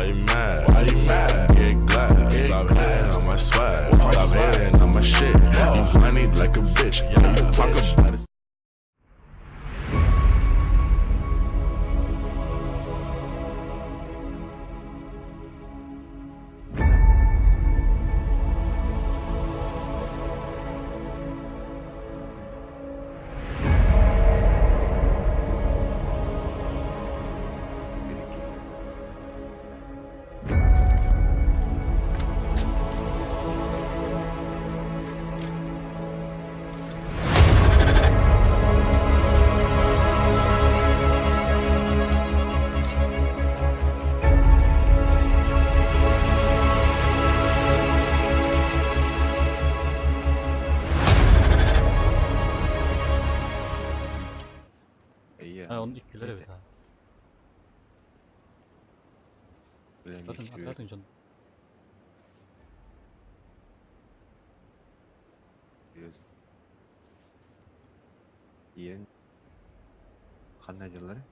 Why you mad? Why you mad? Get glad. Stop hating on my swag. Stop hating on my shit. You whiny like a bitch. Yeah, you talk about it. Эйэ. Ha onun ilk evet ha. Bilen Zaten geçiriyor. zaten canım. Ийэн ханна дьыллары?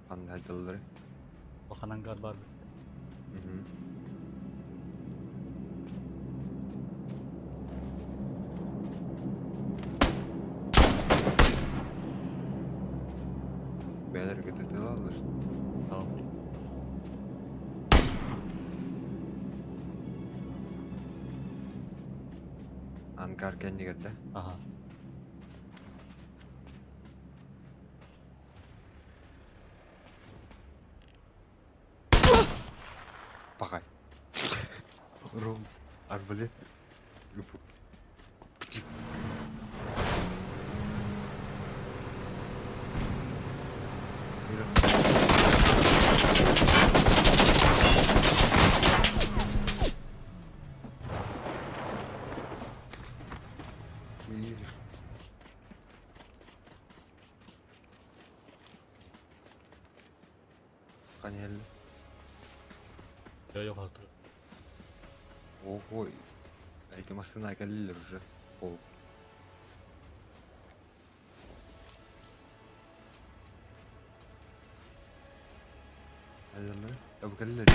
Ханна дьыллары? Bakan hangar var. Мгм. Бээлэр кытытылаллар. Tamam. Ангар кэннигэр да? Aha. Пахай. Ром, арбалет. Канелли. Yok yok artık. Ого, эти машина кэллилэр уже. Ол. Хайдаллар? Абы кэллилэр.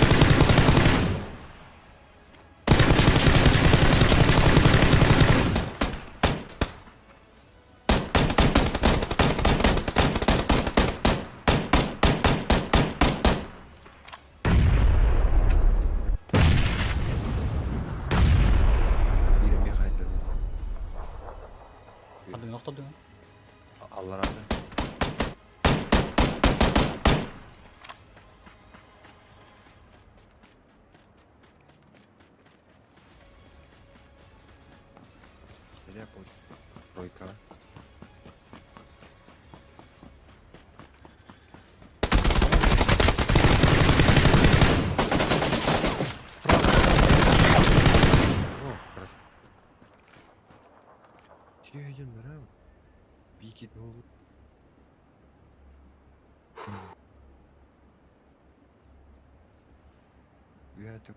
Биир эмиэ хаалла. Hadi nokta diyor. Алларада. Зря Тройка. О, хорошо. Че нрав? Бикит ну. Я это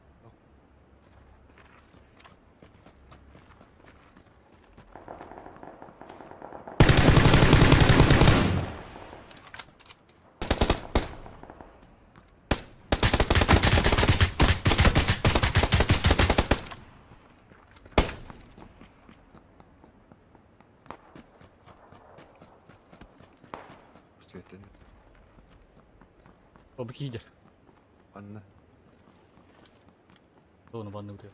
Что это? O bir iyidir. Анна. Onu bandı diyor.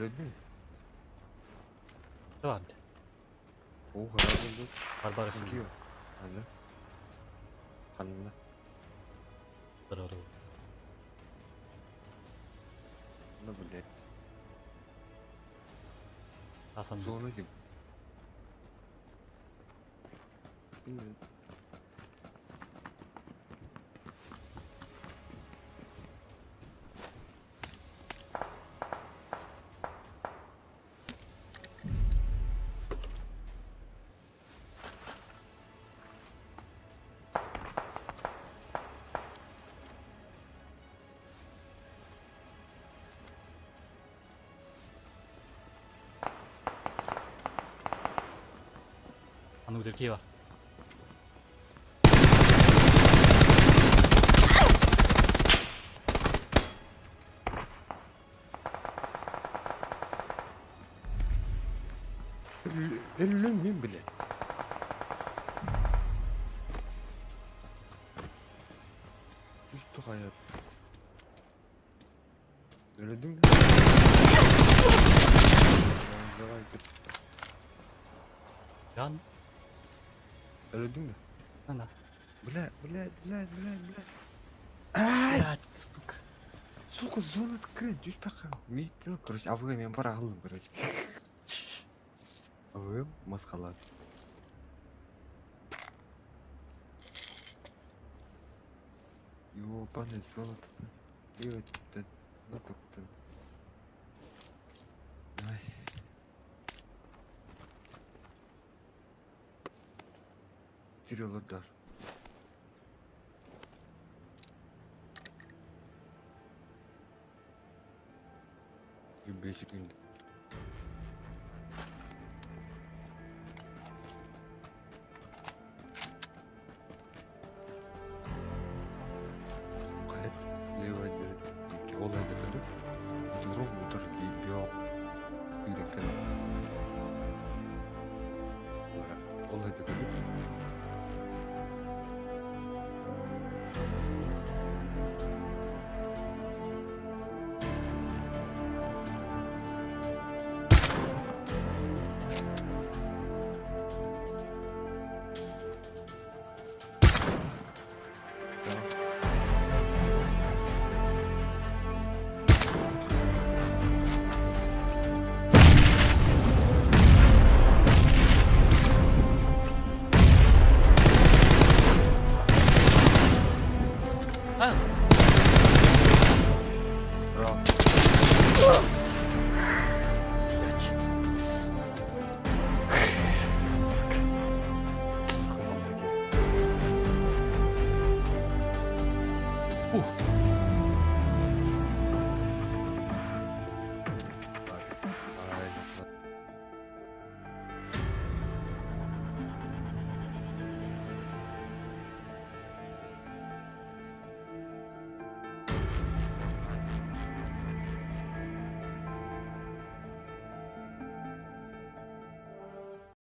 Өлөдүн? Баар. Оо, хара буолбут. Барбар Кио. Ханна? Ханна? Бар. Ну, блядь. Асан. Зона дим. Привет. Аны өтөр бар. Өллүм мин, блядь. Үстü hayat. Öldün mü? Давай, Жан. Өлдүң да? Ана. Бля, бля, бля, бля, бля. Ай! Блядь, сука. Сука, зона открыта, здесь пока. Ну, короче, АВМ мен бара алдым, короче. АВМ масқалады. Ёбаный золото. И ну тут. Ай. Тирелодар. Бесик. Хайт, левая ол айда Утуру утар био үйреккен. Ол айда.